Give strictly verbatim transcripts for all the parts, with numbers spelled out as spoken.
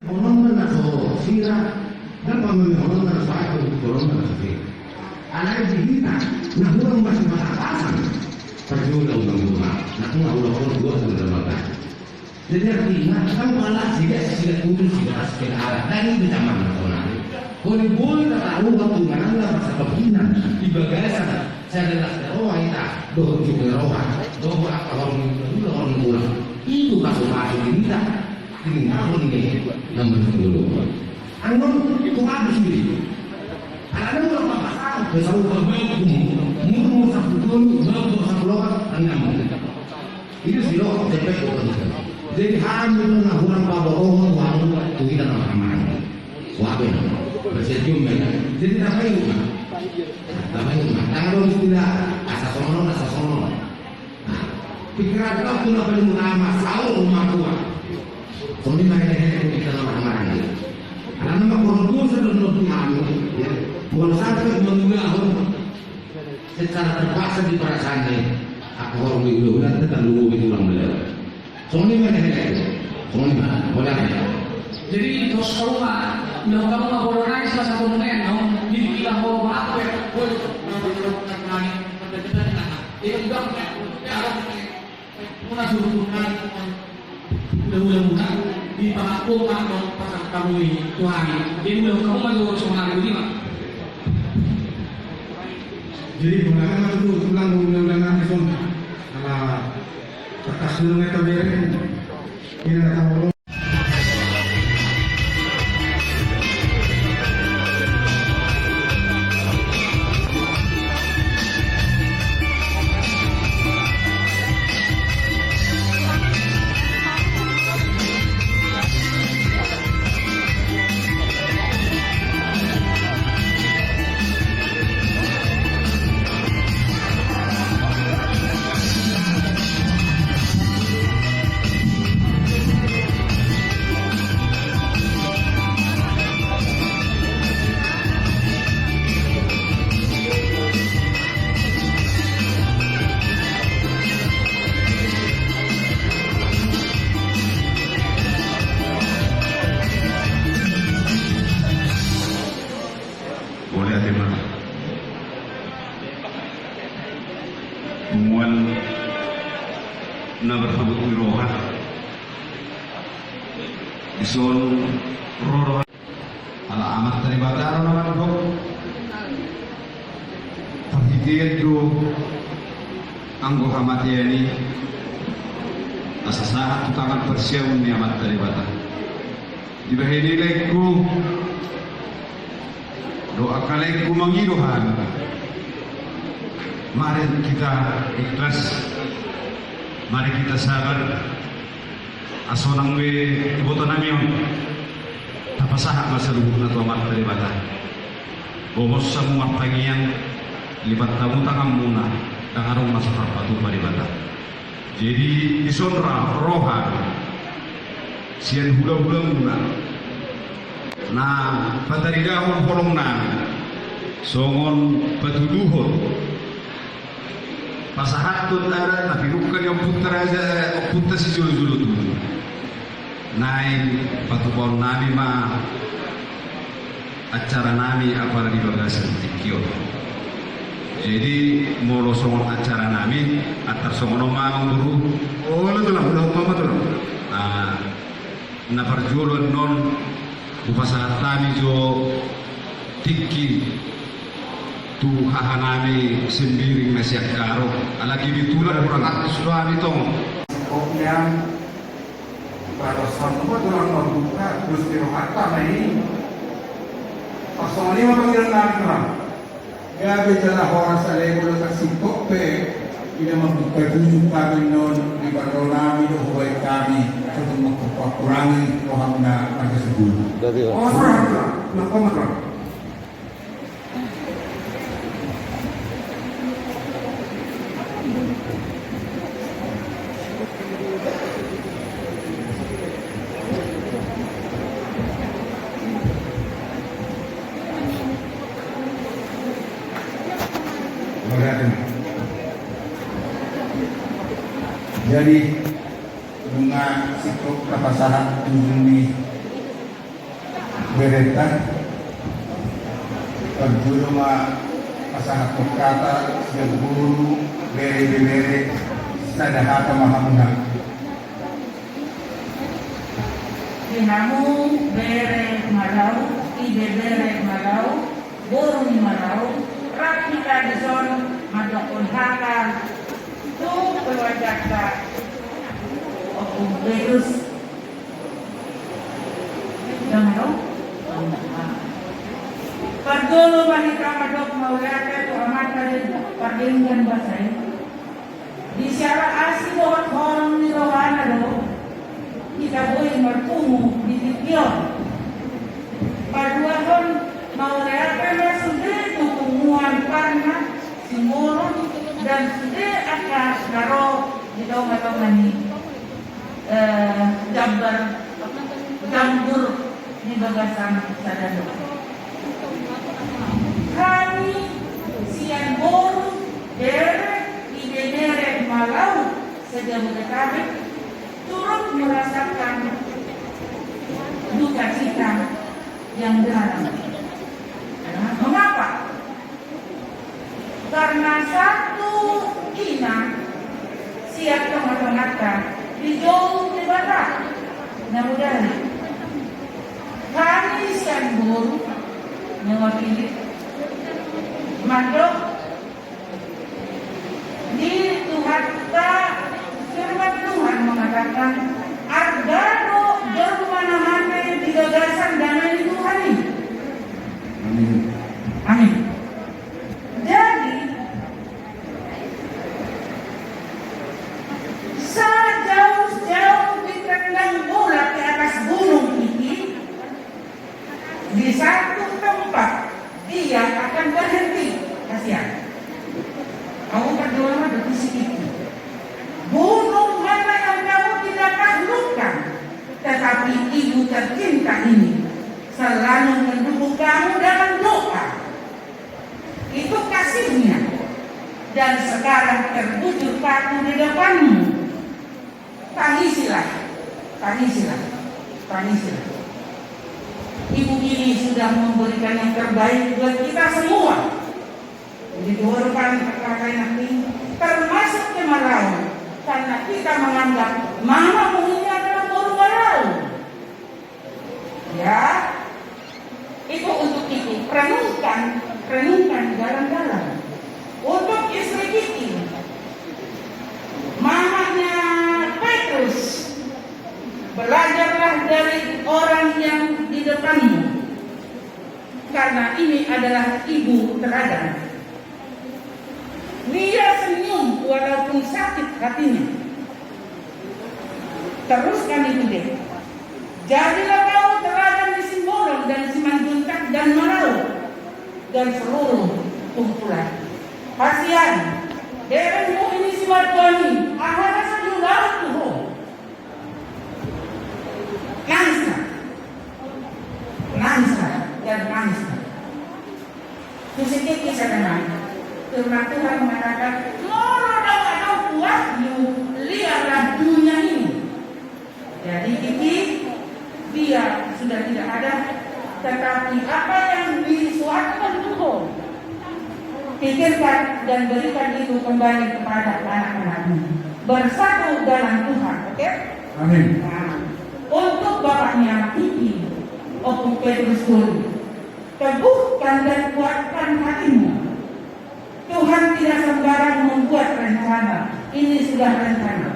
Honon na so sira, dan pameme honon na so aek, honon na so sira. Alai di hita na hurang masuk batasan. Parjolo ulang dua, na tengah ulang dua sudah dalam. Jadi artinya kan pala sida sida kudus sida kasih ke arah dan di zaman nasional. Kau boleh tak tahu waktu mana pas kepinan di bagasan. Saya adalah roh kita, dohot juga roh, dohot apa orang orang orang. Itu masuk masuk di kita. Ini tahun ini enam belas dulu. Anu itu habis ini. Karena orang apa tahu besar orang bagus. Mulu mulu satu dulu, bagus satu orang enam. Itu siro cepat kok. Jadi hami na hurang pabotohon, hami tu hita na marhahamaranggi. Wape na bersedia men. Jadi tapaihut ma. Tapaihut ma. Tangan dong istilah asa songon on, asa songon on. Nah, pikiran kau tu na paling utama, saur matua. Songon i ma helehelengku hita na marhahamaranggi. Alana ma porlu dosa do di hami, ya. Molo sampe mangulahon secara terpaksa di perasaan ni angka horong ni ulaon, nanti terlalu itu orang beliau. Songon i ma helehelengku. Songon i ma, boleh. Jadi, terus kau ma, ulang kamu ma bola nangis lah satu menit, no? Jadi, gila, mau apa ya? Boleh. Ini udah, ya, udah. Muna suruh Tuhan, udah-udah muna, di pangakung kan, no, pasang kamu ini, Tuhan. Jadi, udah kamu maju sama hari ini, Pak. Jadi, muna kan aku tuh pulang, udah-udah nanti, Son. Ala kertas dulu, nggak tahu beres. Ini nggak tahu. Boleh ate ma. Mual na berhabut di roha. Dison roro. Ala Amanta Debata do na mandok. Parhitean do anggo hamatean i asa sahat tu tangan parsiamun ni Amanta Debata. Dibahen i laengku dohot angka laengku mangido hami. Mari kita ikhlas, mari kita sabar. Asa unang be iboto nami on. Tapasahat ma saluhutna tu Amanta Debata. Gomos hamu martangiang, lipat hamu tanganmuna, ndang adong na so tarpatupa Debata. Jadi dison ra roha sian hulahulamuna na pataridahon holong nami songon patuduhon pasahathon adat na pinungka ni ompunta raja, ompunta sijolojolo tubu. Naeng patupaon nami ma acara nami apala di bagasan tingki on. Jadi molo songon acara nami antar songon on ma amangboru. Olo tulang, olo ma tulang. Ah, na parjolo annon hupasahat hami jo tingki tu haha nami Sembiring na sian Karo. Alai bitulan hurang atas do hami tong. Oke. Baru sanggup tulang mambuka, Gusti rohanta ma i. Pas songon i ma panggilan nami tulang. Gabe jala horas ale molo tarsingkop pe. Ina mambuka tunjuk hami annon di parro nami do hubaen hami. Asa tung mangkurangi rohamuna marga Sibulu. Jadi, oh, tulang, tulang, tulang. Jadi, nunga singkop tapasahat tu hami. Berenta, parjolo ma pasahathon hata sian boru, bere, ibebere, sada hata ma hamu. Di hamu bere Malau, ibebere Malau, boru ni Malau, rap hita dison mandokkon hata tu keluarganta Ompu Petrus. Dang ro? Parjolo ma hita mandok mauliate tu Amanta di pardenggan basa i. Di siala asi dohot holong ni rohana do hita boi marpungu di tingki on. Paduahon mauliate ma sude tu punguan Parna, Simbolon, dan sude angka na ro di tonga-tonga ni eh, jambar, jambur di bagasan sadari on. Hami sian boru, bere, ibebere Malau se-Jabodetabek turut merasakan duka cita yang dalam. Nah, mengapa? Karna satu ina sian tonga-tonganta dijou Debata na modali. Hami sian boru mewakili mandok di Tuhanta, firman Tuhan mengatakan, arga do jolma na mate di bagasan dame ni Tuhan i. Amin. Amin. Jadi, sejauh-jauh ditendang bola ke atas gunung ini, di satu tempat dia akan berhenti. Kasihan. Au kan dua nama berarti sedikit. Gunung mana yang kamu tidak taklukkan, tetapi ibu tercinta ini selalu mendukung kamu dalam doa. Itu kasihnya. Dan sekarang terbujur patuh di depanmu. Tangisilah, tangisilah, tangisilah. Ibu ini sudah memberikan yang terbaik buat kita semua. Jadi, dua orang kakak ini, termasuk ke Malau, karena kita menganggap mama ini adalah boru Malau. Ya, itu untuk Kiki. Renungkan, renungkan dalam-dalam. Untuk istri Kiki, mamanya Petrus, belajarlah dari orang yang di depanmu. Karena ini adalah ibu teladan. Dia senyum walaupun sakit hatinya. Teruskan itu deh. Jadilah kau teladan di Simbolon dan Simanjuntak dan Malau dan seluruh kumpulan. Hasian, berengmu ini si Margoni, aha rasa di laut tu ho. Nangis ma. Nangis ma. Dan nangis ma. Tusi Kiki sada nai. Firman Tuhan mengatakan, molo dang adong wahyu, liarlah dunia ini. Jadi Kiki, dia sudah tidak ada, tetapi apa yang disuapkan Tuhan, pikirkan dan berikan itu kembali kepada anak-anakmu. Bersatu dalam Tuhan, oke? Amin. Nah, untuk bapaknya Kiki, Ompu Petrus pun, teguhkan dan kuatkan hatimu. Tuhan tidak sembarang membuat rencana. Ini sudah rencana.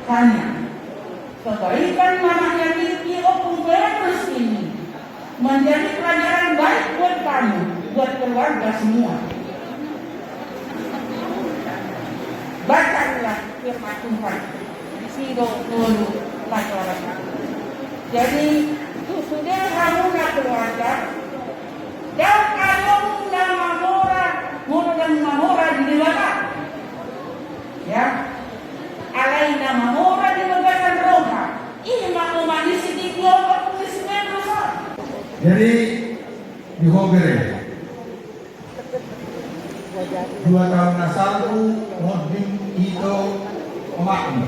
Hanya kebaikan mamanya Kiki, Ompu Petrus ini menjadi pelajaran baik buat kamu, buat keluarga semua. Bacalah firman Tuhan. Di situ dulu masyarakat. Jadi, tu sude hamu na keluarga, dang adong na mamora, molo dang mamora di Debata. Ya. Alai na mamora di bagasan roha. Ima omak ni si Kiki, Ompu Petrus on. Jadi, di ho bere. Dua taon na salpu monding ito omakmu.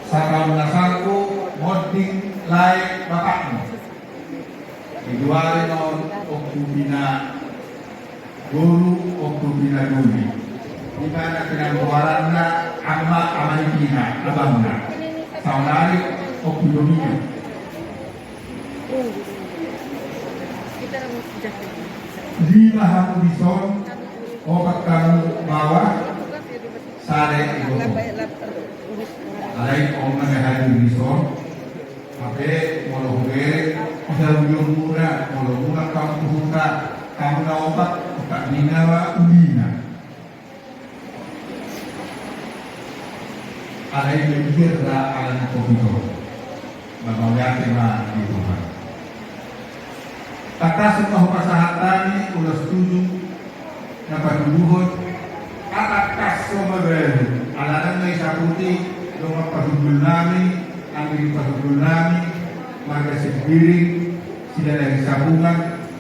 Sataon na salpu monding lae bapakmu. Duari non Ompu Pina, boru Ompu Pina Duli. Di mana pinanggoaranna Ama, Ama ni Pina, abangna. Saonari Ompu Domina. Lima hamu dison, opat hamu baoa, sada iboto. Alai on ma na hadir dison. Hape molo hubege, hujaulion muna, molo mulak hamu tu huta, hamu na opat, opat ni na ma ulina. Alai megier ra ala ni Covid on. Mauliate ma di Tuhan. Tangkas ma hupasahat hami ulos tutu na patuduhon, atangkas so mabalu, ala nang na i saputi, dongan pahundul nami, anggi pahundul nami, marga Situmorang, Sidalahi Sabungan,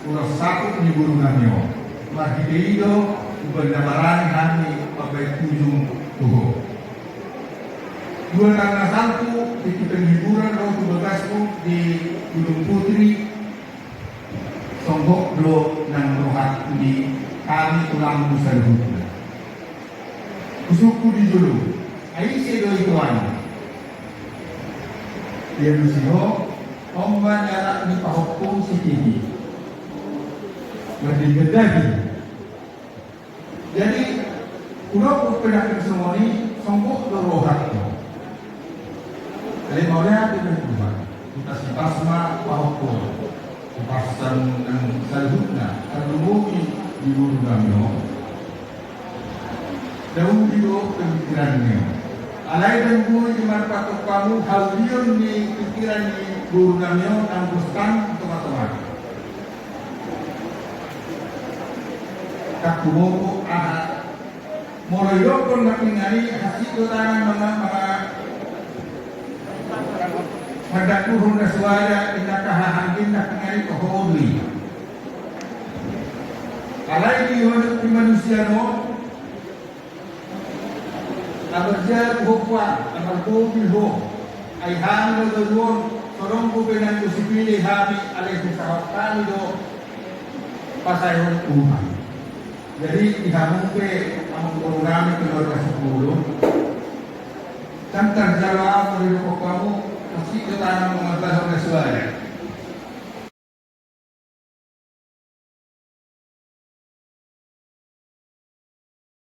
ulos saput ni boru nami on. Marhite i do, umbahen na barani hami mambahen ujung tu ho. Dua tanggal satu, di penghiburan ro tu bagasmu di Gunung Putri, songgop do nang roha ni hami tulangmu saluhutna. Husungkun di jolo, ai ise do i tuan? Dialusi ho, on ma ni anak ni pahompung si Titi. Mardinggan daging. Jadi, hudok pe daging songon i, songgop do rohangku. Alai mauliate ma di Tuhan. Hutas-hutas ma pahompung. Hupasan nang saluhutna, tarlumobi di boru nami on. Daun di do pemikiran ni on. Alai daun boi di marpatok pamu haulion ni pikiran ni boru nami on, anggo stang tonga-tonga. Takku bobo aha. Molo idokkon na pingan i, hansit do tangan manga, manga, mandakuhon na suada, inna kahahangkin na pingan i toho do i. Alai di, di manusia no, na marjabu ho puang, na margobil ho. Ai hami do garuon, so adong dope nang dosipili hami, alai husahot hami do pasaehon Tuhan. Jadi, di hamu pe, amang boru nami keluarga Sipulung. Ndang tarjalo ahu molo idokkon hamu, hansit do tangan mangambahon na suada.